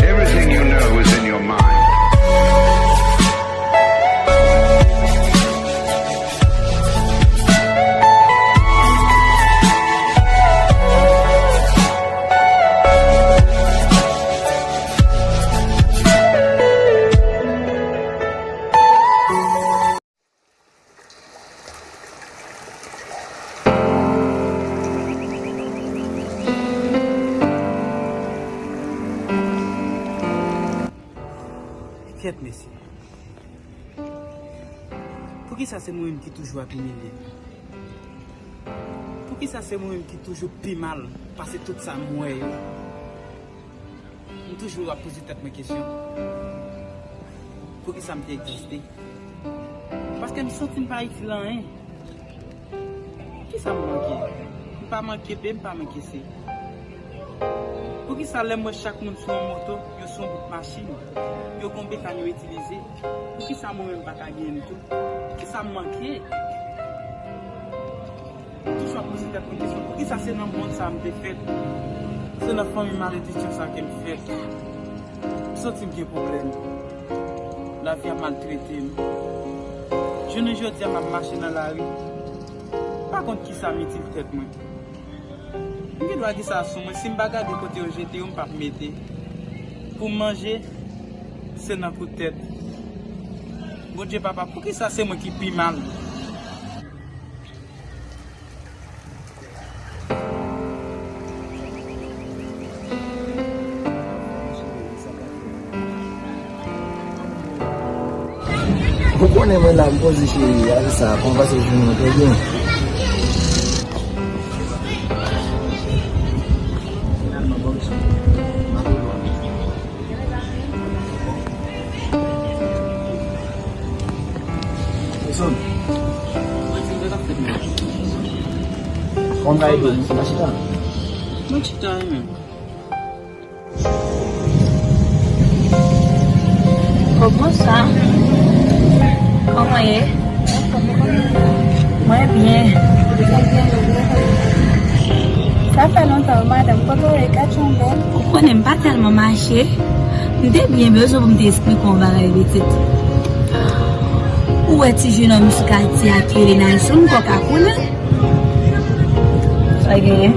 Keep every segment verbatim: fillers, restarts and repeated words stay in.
Everything you know is in your mind. Kèt mesye. Poukisa se mwen menm ki toujou ap imilye? Poukisa se mwen menm ki toujou pi mal pase tout sa m wè yo? M toujou ap poze tèt mwen kesyon. Poukisa m te egziste? Paske m santi m pa itil anyen. Kisa m manke? M pa manke B, m pa manke C. Poukisa lè m wè chak moun sou yon moto, yo sou yon bout machin, yo gon bekàn yo itilize, poukisa mwen menm m pa ka genyen l tou? Kisa m manke? M toujou ap poze tèt mwen kesyon, poukisa se nan mond sa a m te fèt? Se nan fanmi malediksyon sa a ke m fèt. M santi m gen pwoblèm. Lavi a maltrete m. Jounen jodi a, m ap mache nan lari. M pa konn kisa m itil tèt mwen. M gen dwa di sa sou mwen, si m pa gade kote yo jete yo, m p ap mete. Pou m manje, se nan kout tèt. Bondye papa, poukisa se mwen ki pi mal? Ou konnen mwen la, m poze cheri, a se sa, kòman pase jounen an, trè byen. Kòman w ede m? Mwen chita. Mwen chita, wi, men. Kòman sa? Kòman ye? Mwen byen. Sa fè lontan wi, madanm. Kote w ye? Gad jan w bèl. Ou konnen m pa tèlman mache. M te byen bezwen pou m te esplike w yon bagay, pitit. Ou wè ti jenòm sou katye a ki rele Nayson, m kwè w ka konnen. Sa genyen?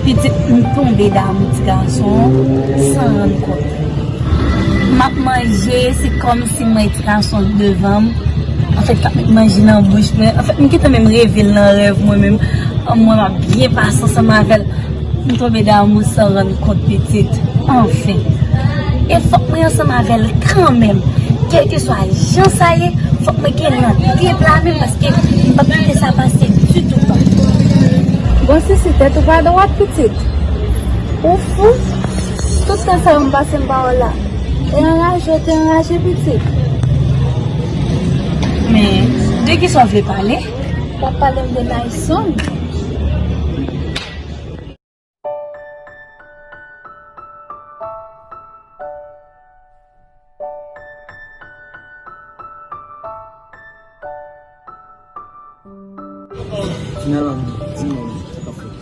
Pitit, m tonbe damou ti gason san rann kont. M ap manje, se kòmsi m wè ti gason devan m. Anfèt, k ap met manje nan bouch mwen. Anfèt, m gentan menm reve l nan rèv mwen menm. Mwen, m ap byen pase ansanm avè l. M tonbe damou san rann kont, pitit. Anfen. E fòk mwen ansanm avè l kanmenm. Kèlkeswa jan sa ye, fòk mwen gen nan de pla menm, paske m p ap kite sa pase ditou, non. Bon, Sisi, tèt ou pa dwat, pitit. Ou fou? Tout tan sa yo m pase m pa wè w la. E anraje w te anraje, pitit. Men, de kisa w vle pale? W ap pale m de Nayson. Finalman, di mwen, sa k ap fèt?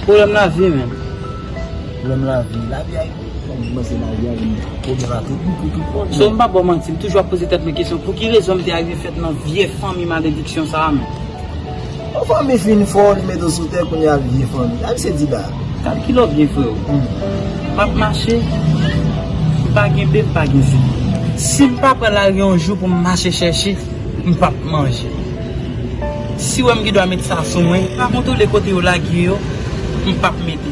Pwoblèm lavi, men. Pwoblèm lavi. Lavi a, bon, m panse lavi a vin pwoblèm a tout bout pou tout moun. So, m pa ba w manti, m toujou ap poze tèt mwen kesyon, pou ki rezon m te arive fèt nan vye fanmi malediksyon sa a, men? Yon fanmi fin fè w, li mete w sou tè, kounye a l vye fanmi. Ayisyen di ba. Kalkile w byen, freo. M ap mache, m pa gen be, m pa gen ze. Si m pa pran lari yon jou pou m mache chèche, m p ap manje. Si w wè m gen dwa met sa sou mwen, m pa kontwole kote yo lage yo, m p ap mete.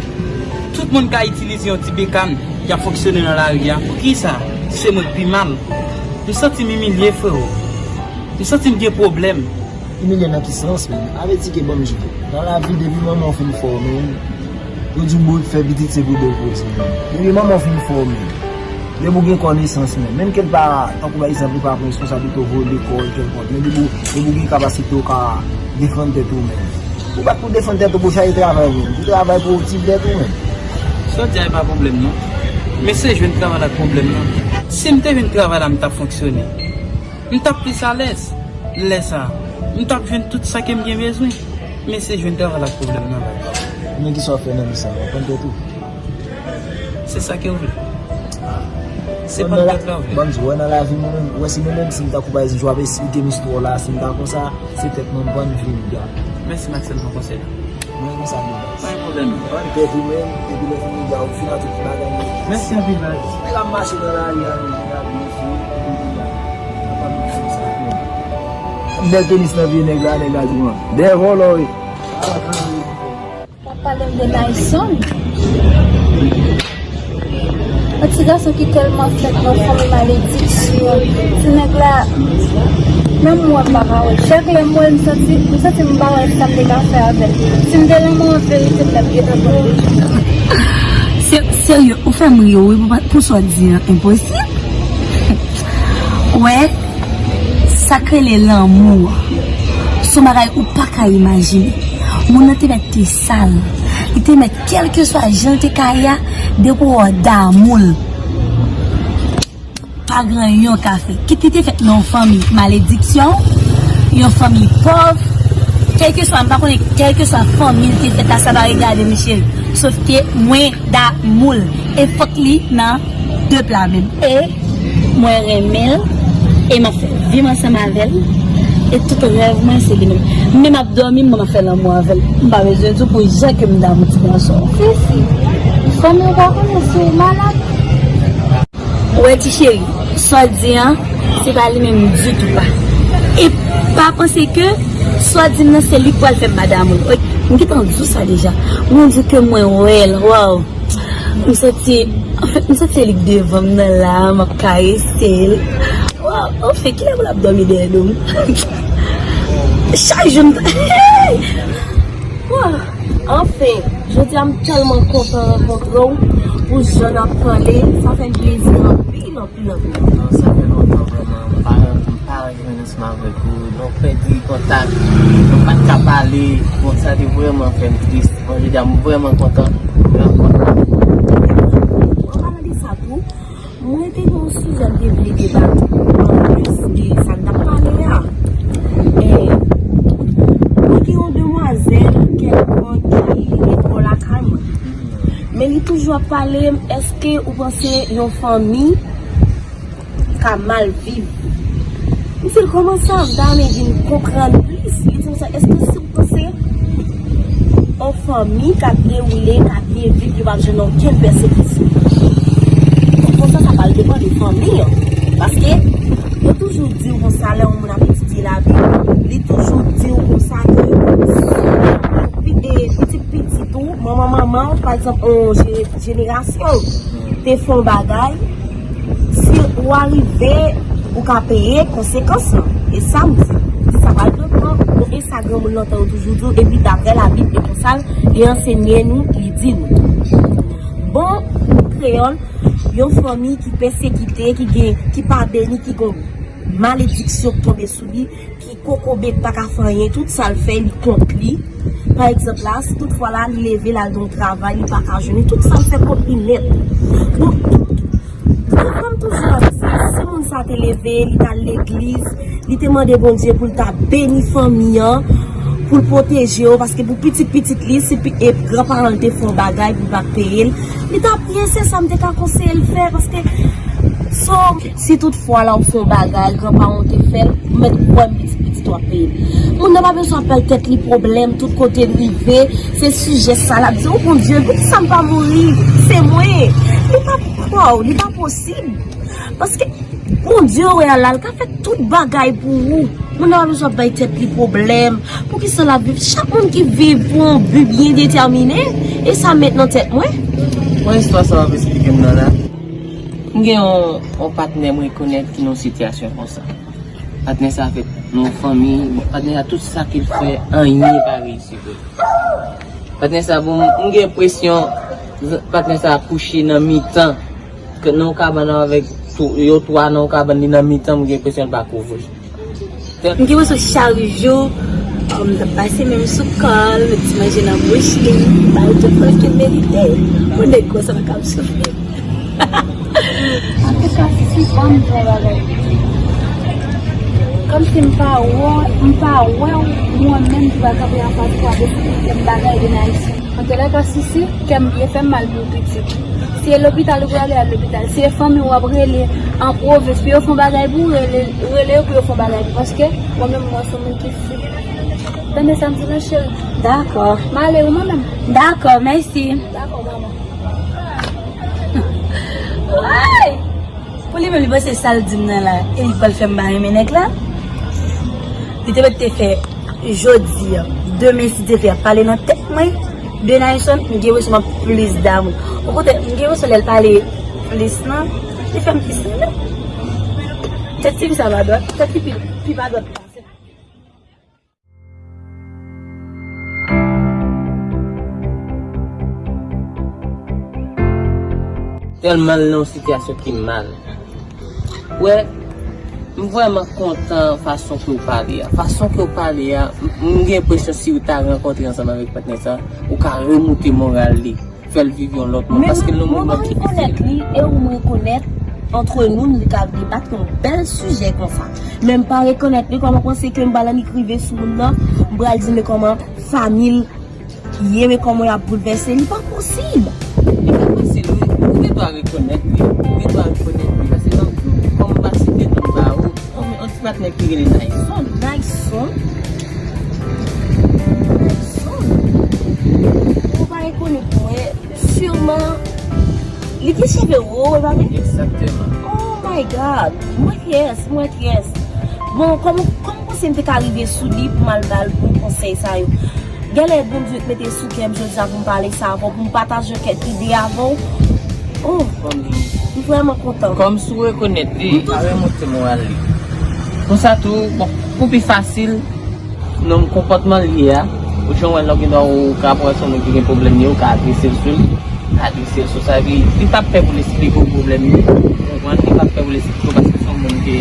Tout moun ka itilize yon ti bekàn, y ap fonksyone nan lari a. Poukisa se mwen k pi mal? M santi m imilye, freo. M santi m gen pwoblèm. Imilye nan ki sans, menm? Sa vle di ke, ban m jwe. Nan lavi, depi manman w fin fè w, menm, yo di w bout fè pitit se pou de koze, menm. Depi manman w fin fè w, menm, depi w gen konesans, menm, menm ke l pa, tankou pa egzanp, li pa pran responsablite w, voye lekòl, kèlkonk, men depi w, depi w gen kapasite, w ka defann tèt ou menm. Ou pa t pou defann tèt ou pou chache travay ou menm. Ou travay pou ou ti tèt ou menm. Sa w di a e pa pwoblèm non. Men se jwenn travay la k pwoblèm nan. Si m te jwenn travay la, m t ap fonksyone. M t ap plis alèz. Lè sa a, m t ap jwenn tout sa ke m gen bezwen. Men se jwenn travay la k pwoblèm nan la. Men kisa w ap fè nan vi sa a? W ap pann tèt ou? Se sa ke w vle. Se pann tèt la w vle. Ban m di w, wè nan lavi mwen menm, wè si mwen menm, si m tankou pa egzanp, w ap esplike m istwa w la, si m ta konsa, se tèt mwen m pann vini a. Mèsi Maxel pou konsèy la. Mwen renmen sa de baz. Pa gen pwoblèm. Ban m tèt ou menm, epi lè fini a, ou fin a tout bagay yo. Mèsi anpil baz. Nèg ap mache nan lari a, nan lari mesye, epi kounye a, nan fami sa menm. Nèg tenis nan pye nèg la, nèg la di mwen, dèyè vòlò wi. W ap pale m de Nayson. Yon ti gason ki tèlman fèt nan fanmi malediksyon. Ti nèg la, menm mwen m pa ka wè l. Chak lè m wè l, m santi, m santi m pa wè sa m te ka fè avè l. Si m te lanmou an verite, m t ap gentan pran. Se, serye, ou fè m ri wi, pou, pou sa w di an, enposib. Wè, sa k rele lanmou an, se yon bagay ou pa ka imajine. Moun nan te mèt te sal. Li te mèt, kèlkeswa jan l te ka ye a, depi w wè w damou l, pa gen anyen w ka fè. Kit li te fèt nan yon fanmi malediksyon, yon fanmi pòv, kèlkeswa, m pa konnen kèlkeswa fanmi l te fèt la, sa pa regade m, cheri. Sòf ke mwen damou l. E fòk li nan de pla menm. E mwen renmen l. E m ap fè vi m ansanm avè l. E tout rèv mwen, se li menm. Menm ap dòmi, mwen m ap fè lanmou avè l. M pa bezwen di w pou jan ke m damou ti gason an. Sisi, fanmi w pa konnen si w malad? Ou wè ti cheri, sa w di an, se pa li menm ditou pa. E pa panse ke sa w di m nan se li k pral fè m pa damou l. Oke, m gentan di w sa deja. Mwen di ke mwen wè l, waw. M santi, anfèt, m santi se li k devan m nan la, m ap karese l. Waw, anfen, kilè pou l ap dòmi dèyè do m? Chak jou m ta, waw. Anfen, jodi a m tèlman kontan rankontre w pou jan n ap pale, sa fè m plezi anpil, anpil, anpil. Non, sa fè lontan vrèman, m pa, m pa jwenn ansanm avèk ou, nou pèdi kontak, nou pa t ka pale, bon, sa te vrèman fè m tris. Bon, jodi a m vrèman kontan rankontre w. An palan de sa tou, mwen te gen yon sijè m te vle debate anplis de sa n t ap pale a. E, mwen gen yon demwazèl kèlkonk ki rete lakay mwen. Men li toujou ap pale m, èske ou panse yon fanmi ka mal viv? M di l, kòman sa? M ta renmen vin konprann plis. Li di m sa, èske si w panse yon fanmi k ap dewoule, k ap byen viv, yo p ap jwenn okenn pèsekisyon? Konsa, sa pral depann de fanmi an. Paske, yo toujou di w konsa, lè yon moun ap etidye Labib, li toujou di w konsa ke si pi-, e, pitit pitit ou, manman manman w, pa egzanp, yon je-, jenerasyon w te fè yon bagay, si ou arive, ou ka peye konsekans lan. E sa m di. M di sa pral pran, bon, e sa granmoun nan tan yo toujou di w, epi daprè Labib, e konsa l, li ansenye nou, li di nou. Bon, kreyòl, yon fanmi ki pèsekite, ki gen, ki pa beni, ki gen malediksyon k tonbe sou li, ki kokobe pa ka fè anyen, tout sa l fè, li kont li. Pa egzanp la, si tout fwa la, li leve, l al nan yon travay, li pa ka jwenn li, tout sa l fè kont li nèt. Bon, tout, tout fanm toujou ap di, si moun sa te leve, li t al legliz, li te mande Bondye pou l ta beni fanmi an, pou l pwoteje yo, paske pou pitit pitit li, si pi-, e, granparan l te fè yon bagay pou l pa t peye l, li t ap byen, se sa m te ka konseye l fè, paske so, si tout fwa la w fè yon bagay, granparan w te fè l, ou mèt kwè m pitit pitit w ap peye l. Moun nan pa bezwen ap bay tèt li pwoblèm, tout kote l rive, se sijè sa l ap di, o Bondye, poukisa m pa mouri? Se mwen. Li pa, waw, li pa posib. Paske Bondye reyèl la, l ka fè tout bagay pou ou. Moun nan pa bezwen ap bay tèt li pwoblèm. Poukisa l ap viv? Chak moun ki viv pou yon bi byen detèmine. E sa m met nan tèt mwen. Bon, istwa sa w ap esplike m nan la. M gen yon, yon patnè m rekonèt ki nan yon sitiyasyon konsa. Patnè sa fèt nan yon fanmi, bon, patnè sa tout sa ke l fè, anyen pa reyisi pou li. Patnè sa, bon, m gen enpresyon, patnè sa kouche nan mitan, ke nan yon kabann avèk tou, yo twa nan yon kabann, li nan mitan, m gen enpresyon l pa kouvri. M gen enpresyon chak jou, Kòm m t ap pase men m sou kò l, met ti manje nan bouch li, ba l tout sa l merite. Yon nèg konsa pa ka ap soufri. Antouka, si ban m yon bagay. Kòmsi m pa wè, m pa wè w, mwen menm ki pral kanpe anfas ou ap esplike m bagay de Nayson. Antouka, si, si, kè m byen fè m mal pou pitit. Si e lopital ou prale, al lopital. Si e fanmi w ap rele an pwovens pou yo fè yon bagay pou ou, rele, rele yo pou yo fè yon bagay pou ou. Paske mwen menm, mwen se yon moun ki sou. Tande sa m di la, cheri. Dakò. M ale wi mwen menm. Dakò, mèsi. Dakò, manman. Ay! Pou li menm, li panse sa l di m nan la, e li pral fè m pa renmen nèg la. Li te mèt te fè jodi a, demen si Dye vle, ap pale nan tèt mwen de Nayson, m gen resonman plis damou. Okontrè, m gen resonman lè l pale plis nan, li fè m plis renmen. Tèt tifi sa pa dwat, tèt li pi, pi pa dwat pase. Tèlman l nan yon sitiyasyon ki mal. Wè, m vrèman kontan fason ke w pale a. Fason ke w pale a, m, m gen enpresyon si w ta rankontre ansanm avèk patnè sa, ou ka remoute moral li. Fè l viv yon lòt moun, paske l nan yon moman ki difisil. Men mwen rekonèt li, e ou m rekonèt, antre nou, nou te ka debat yon bèl sijè konsa. Men m pa rekonèt li, kòman w panse ke m pral annik rive sou moun nan, m pral di, men kòman fanmi l ye, men kòman y ap boulvèse, li pa posib. Li pa fasil, wi. Ou gen dwa rekonèt li, ou gen dwa rekonèt li, paske m ap di w, kòm m pa site non pa ou, Kòm yon ti patnè ki rele Nayson. Nayson? Nayson? Ou pa rekonèt mwen, siman. Li gen cheve wo, e pa vre? Egzakteman. Oh my God! Mwen yes, mwen yes. Bon, kòman, kòman w panse m te ka rive sou li pou m al ba l bon konsèy sa yo? Genlè Bondye te mete sou kè m jodi a pou m pale sa avè w, pou m pataje kèk ide avè w. Oh, m vrèman kontan. Kòm si w rekonèt li, pa remonte moral li. Konsa tou, bon, pou pi fasil, nan konpòtman l ye a, ou jan w wè lè w gen dwa ou ka pran yon moun ki gen pwoblèm li, ou ka adrese l sou li. Adrese l sou sa, epi li p ap pè pou l esplike w pwoblèm li. Ou konprann? Li p ap pè pou l esplike w paske se yon moun ki,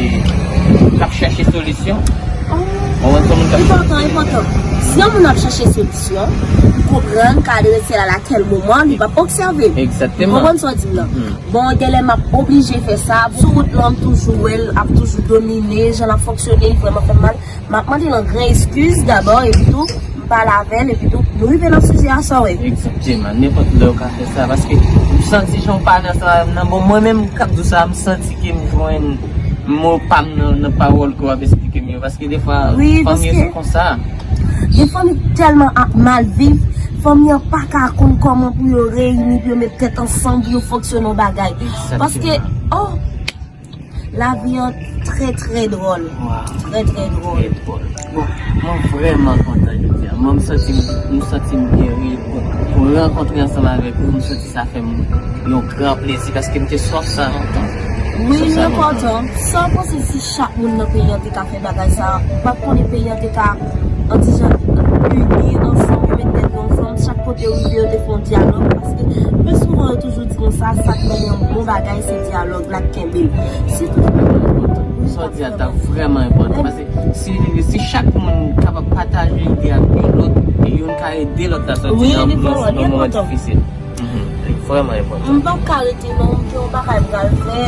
k ap chèche solisyon. Ou konprann? Se yon moun k ap chèche solisyon. Enpòtan, enpòtan. Si yon moun ap chèche solisyon, ou konprann, ka adrese l a kèl moman, li p ap obsève l. Egzakteman. Ou konprann sa w di m nan? Hmm. Bon, genlè m ap oblije fè sa. Sou wout lan, m toujou wè l ap toujou domine, jan l ap fonksyone, li vrèman fè m mal. M ap mande l an gran eskiz dabò, epi tou, m pale avè l, epi tou, nou rive nan sijè a, sa w wè. Egzakteman. Nenpòt lè w ka fè sa, paske m santi jan w pale ansanm avè m nan, bon, mwen menm k ap di w sa, m santi ke m jwenn mo pa m nan, nan pawòl ke w ap esplike m yo, paske defwa, fanmi yo se konsa. Wi, paske gen fanmi tèlman ap mal viv, fanmi an pa ka konn kòman pou yo reyini, pou yo met tèt ansanm, pou yo fonksyone yon bagay. Egzakteman. Paske, oh, Lavi an trè, trè dwòl. Waw. Trè, trè dwòl. Trè dwòl. Bon, mwen vrèman kontan jodi a. Mwen, m santi m, m santi m byen wi. Pou, pou rankontre ansanm avèk ou, m santi sa fè m yon gran plezi paske m te swaf sa lontan. Wi, m enpòtan. Sa w panse si chak moun nan peyi an te ka fè bagay sa a? M pa konnen peyi an te ka an ti jan ini ansanm, yo met tèt yo ansanm, chak kote yo rive, yo te fè yon dyalòg, paske pi souvan yo toujou di nou sa, sa k mennen yon bon bagay, se dyalòg la k kenbe l. Si tout moun... Sa w di a ta vrèman enpòtan, paske si, si chak moun kapab pataje ide ak yon lòt, e youn ka ede lòt la sòti nan, nan, nan moman difisil. Mhm. Li vrèman enpòtan. M p ap ka rete non, m gen yon bagay m pral fè.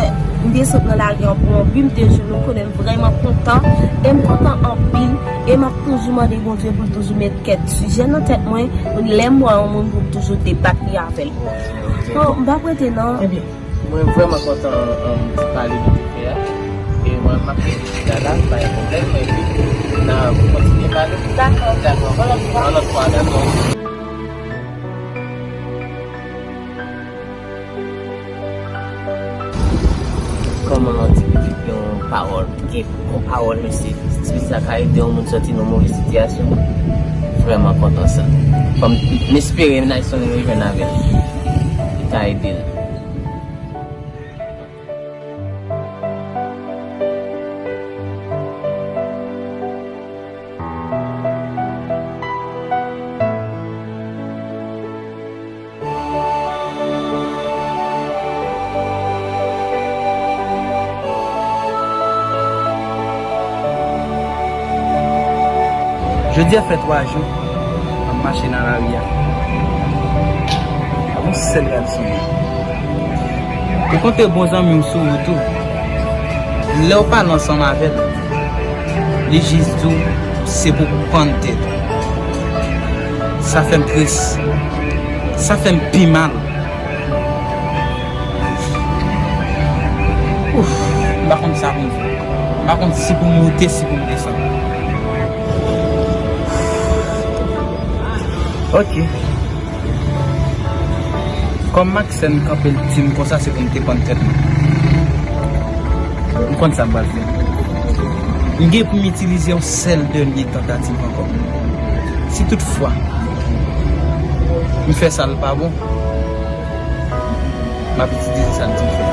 M te sot nan lari an pou yon bi, m te jwenn ou, konnen m vrèman kontan. E m kontan anpil. E m ap toujou mande Bondye pou l toujou met kèk sijè nan tèt mwen. Lè m wè yon moun pou m toujou debat li avè l. Bon, m p ap rete non. Ebyen, mwen vrèman kontan, um, ti pale nou te fè a. E mwen, m ap rete chita la, pa gen pwoblèm. Epi, n a kontinye pale. Dakò. Dakò. Yon lòt fwa. Yon lòt fwa, dakò. Kòman yon ti pitit gen yon pawòl, gen bon pawòl, mesye? Ti pitit sa ka ede yon moun sòti nan move sitiyasyon. Vrèman kontan sa. Fò m, m espere Nayson rejwenn avè l. Li ka ede l. Jodi a fè twa jou m ap mache nan lari a. Pa gon sèl rad sou mwen. Ou kontre bon zanmi w sou wout ou. Lè w pale ansanm avè l, li jis di w se pou w pann tèt. Sa fè m tris. Sa fè m pi mal. Ouf, m pa konn sa pou m fè. M pa konn si pou m moute, si pou m desann. Ok. Kòm Maxène kanpe l di m konsa, se pou m te pann tèt mwen. M konn sa m pral fè. M gen pou m itilize yon sèl dènye tantativ ankò. Si toutfwa m fè sa, l pa bon, m ap itilize sa l di m fè.